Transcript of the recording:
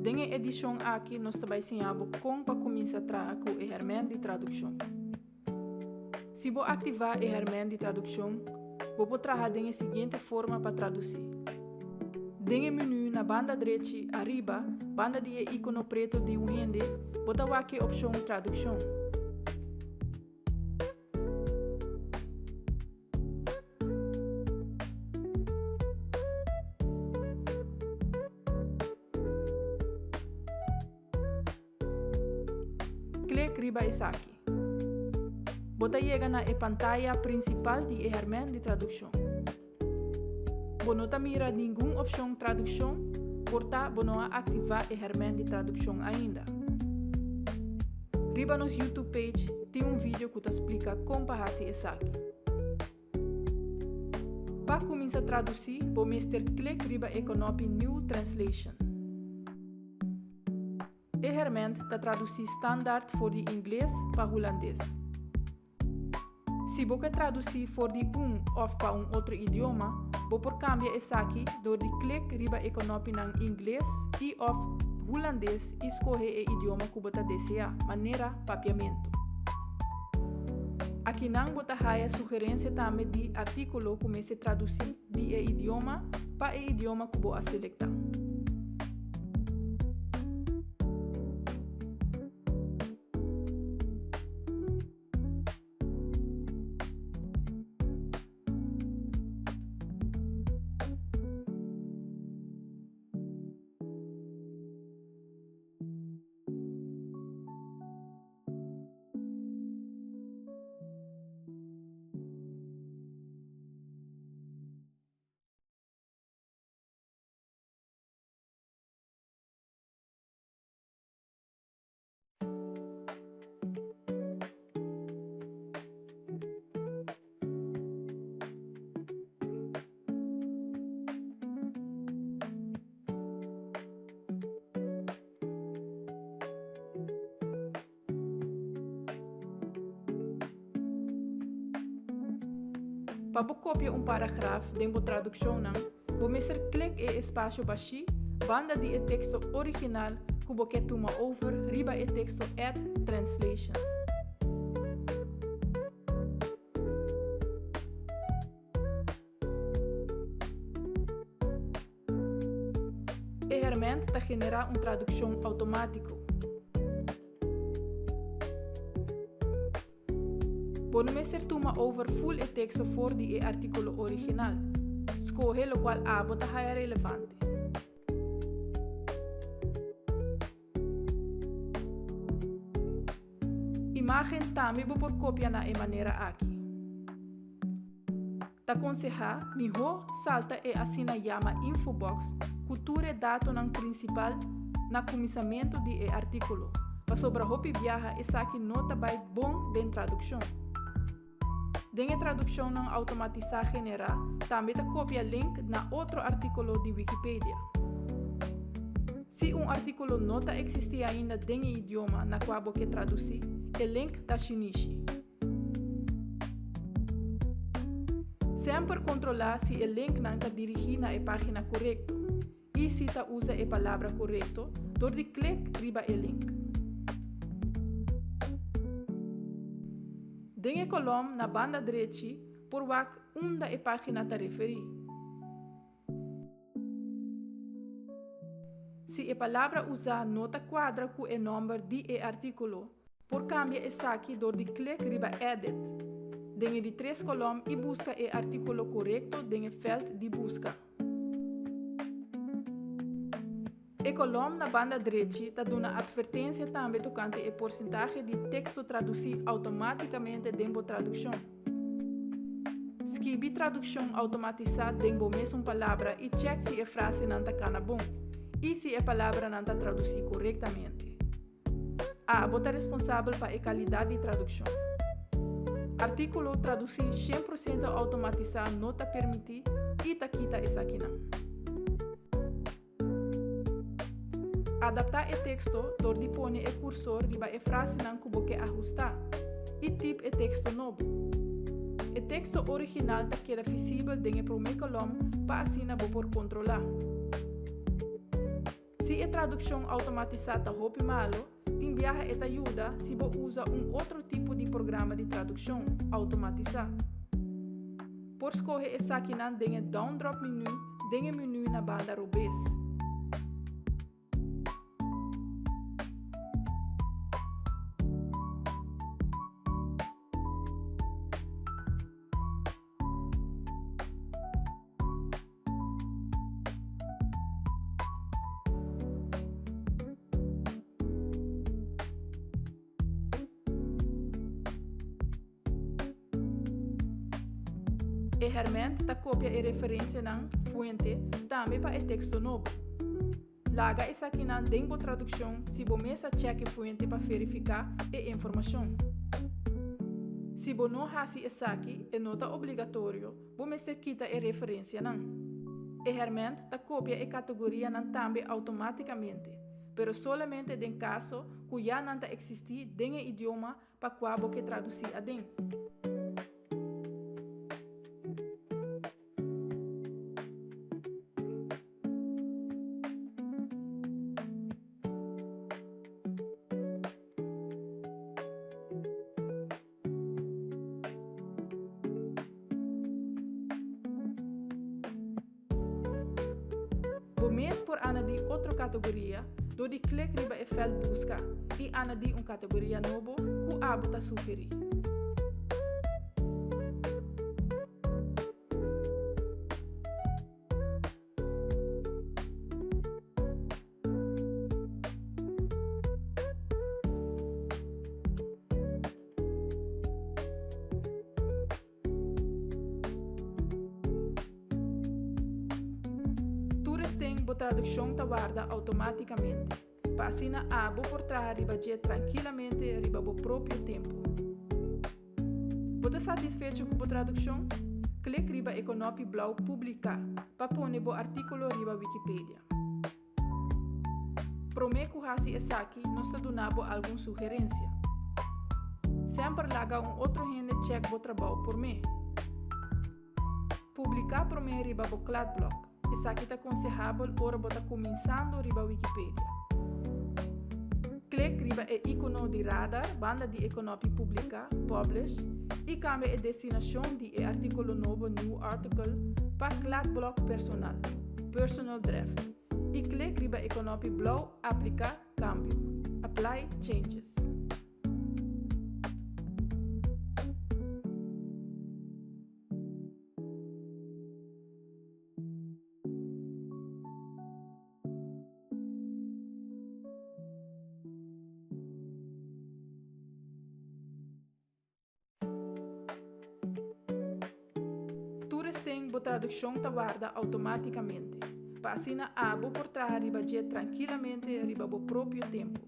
Den e edishon aki nos ta bai siña bo kon pa kuminsá traha ku e hèrmènt di tradukshon. Si bo aktivá e hèrmènt di tradukshon, bo por traha den e siguiente forma pa tradusí. Den e menú na banda drechi ariba, banda di e ikono pretu di un hende, bo ta wak e opshon Tradukshon. Klik riba esaki. Bo ta yega na e pantaya prinsipal di e hèrmènt di tradukshon. Bo no ta mira ningun opshon Tradukshon, por ta bo no a aktivá e hèrmènt di tradukshon ainda. Riba nos YouTube page tin un video ku ta splika kon pa hasi esaki. Pa kuminsá tradusí bo mester klik riba e kònòpi New Translation. E hèrmènt ta tradusí standaard for di ingles pa hulandes. Si bo ke tradusí for di un òf pa un otro idioma, bo por kambia esaki dor di klik riba e kònòpinan Ingles i òf Hulandes i skohe e idioma ku bo ta deseá, manera Papiamentu. Akinan bo ta haya sugerensia tambe di artíkulo ku mester tradusí di e idioma pa e idioma ku bo a selektá. Pa bo kopia un paragraf den bo tradukshonnan, bo mester klik e espasio bashí banda di e teksto original ku bo ke tuma over riba e teksto Add Translation. E hèrmènt ta generá un tradukshon outomátiko. Bo no mester tuma over ful e teksto for di e artíkulo original. Skohe lokual abo ta haya relevante. Imágen tambe bo por kopia na e manera aki. Ta konsehá mihó salta e asina yama infobox ku tur e datonan prinsipal na kuminsamentu di e artíkulo, pasobra hopi biaha esaki no ta bai bon den tradukshon. Den e tradukshonnan outomatisá generá tambe ta kopia link na otro artíkulo di Wikipedia. Si un artíkulo no ta eksistí ainda den e idioma na kua bo ke tradusí, e link ta shinishi. Semper kontrolá si e linknan ta dirigí na e página korekto i si ta usa e palabra korekto dor di klik riba e link. Den e kolòm na banda drechi por wak unda e página ta referí. Si e palabra usá no ta kuadra ku e nòmber di e artíkulo, por kambia esaki dor di klik riba Edit den e di tres kolòm i buska e artíkulo korekto den e fèlt di buska. E kolòm na banda drechi ta duna atvertensia tambe tokante e porsentahe di teksto tradusí outomátikamente den bo tradukshon. Skibi tradukshon outomatisá den bo mesun palabra i chèk si e frasenan ta kana bon i si e palabranan ta tradusí korektamente. Abo ta responsabel pa e kalidat di tradukshon. Artíkulo tradusí 100% outomatisá no ta permití i ta kita esakinan. Adaptá e teksto dor di pone e kursor riba e frasenan ku bo ke ahustá i tip e teksto nobo. E teksto original ta keda visibel den e promé kolòm pa asina bo por kontrolá. Si e tradukshon outomatisá ta hopi malu, tin biaha e ta yuda si bo usa un otro tipo di programa di tradukshon outomatisá. Por skohe esakinan den e down-drop menu den e menu na banda robes. E hèrmènt ta kopia e referensianan, fuente, tambe pa e teksto nobo. Laga esakinan den bo tradukshon si bo mes a chèk e fuente pa verifiká e informashon. Si bo no hasi esaki, e no ta obligatorio, bo mester kita e referensianan. E hèrmènt ta kopia e kategorianan tambe outomátikamente, pero solamente den kaso ku ya nan ta eksistí den e idioma pa kua bo ke tradusí aden. Bo mes por anadí otro kategoria dor di klik riba e vèlt Buska i anadí un kategoria nobo ku abo ta sugerí. Tur esten bo tradukshon ta warda outomátikamente, pa asina abo por traha riba dje trankilamente riba bo propio tempu. Bo ta satisfecho ku bo tradukshon? Klik riba e konopi blou Publiká pa pone bo artíkulo riba Wikipedia. Promé ku hasi esaki nos ta duna bo algun sugerensia. Semper laga un otro hende chèk bo trabou pormé. Publiká promé riba bo kladblok, esaki ta konsehabel ora bo ta kuminsando riba Wikipedia. Klik riba e ikono di radar banda di e kònòpi Publiká, Publish, i kambia e destinashon di e artíkulo nobo New Article pa Kladblok Personal. Personal Draft, i klik riba e konopi blou Apliká Kambio, Apply Changes. Tur esten bo tradukshon ta warda outomátikamente, pa asina abo por traha riba dje trankilamente riba bo propio tempu.